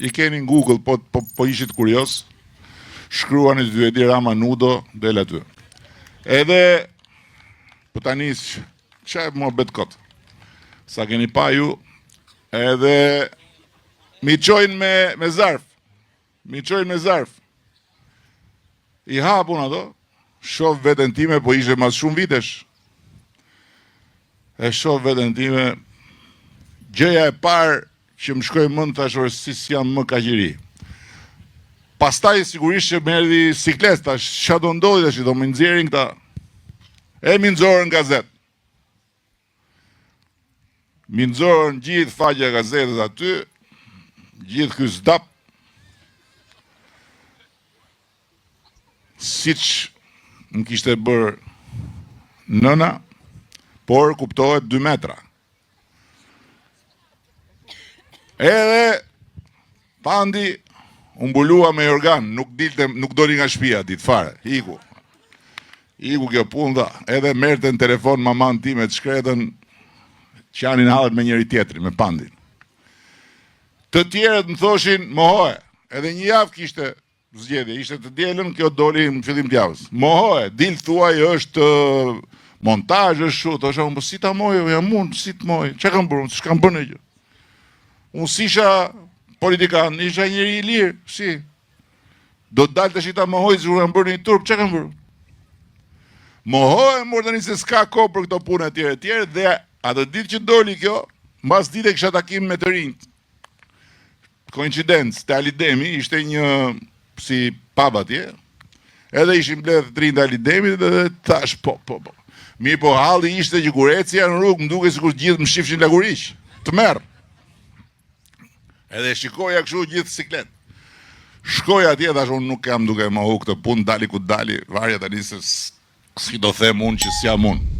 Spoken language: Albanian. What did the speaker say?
I keni në Google, po, po, po ishit kurioz, shkruani dy Edi Rama nudo, del aty. Edhe, po tani, ça e muhabet kot? Sa keni pa ju, edhe m'i çojnë me, me zarf, m'i çojnë me zarf. I hap unë ato, shoh veten time, po ishte mas shumë vitesh. E shoh veten time, gjëja e parë që më shkoi mend thash ore si s'jam më kaq i ri. Pastaj sigurisht që më erdhi siklet, thash ça do ndodhi tash, do më nxjerrin këta. E m'i nxorën në gazetë. M'i nxorën gjithë faqja e gazetës aty, gjithë ky zdap, siç më kishte bërë nëna, por kuptohet 2 metra. Edhe Pandi u mbulua me jorgan, nuk dilte, nuk doli nga shtëpia ditë fare, iku. Iku kjo punë dha, edhe merrte në telefon maman time të shkretën, qanin hallet me njëri tjetrin, me Pandin. Të tjerët më thoshin, mohoe, edhe një javë kishte zgjedhje, ishte të dielën, kjo doli në fillim të javës. Mohoe, dil thuaj është montazh, është shu, thosha unë, po si ta mohoj, jam unë, si të mohoj, ça kam bërë, s'kam bërë ndonjë gjë. Unë s'isha politikan, isha njeri i lirë, si. Do të dal tash ta mohoj se kam bërë një turp, ça kam bërë? Mohoe, mor tani se s'ka kohë për këto punë etj etj dhe atë ditë që doli kjo, mbas dite kisha takim me të rinjtë. Koincidencë, te Ali Demi ishte një si pub atje. Edhe ishin mbledh të rinjtë e Ali Demit dhe thash po po po. Mirëpo halli ishte që kur ecja në rrugë më dukej sikur të gjithë më shifshin lakuriq. Tmerr. Edhe shikoja kështu gjithë siklet. Shkoj atje thash unë nuk jam duke mohu këtë punë, dali ku dali, varja tani se si do them unë që s'jam unë.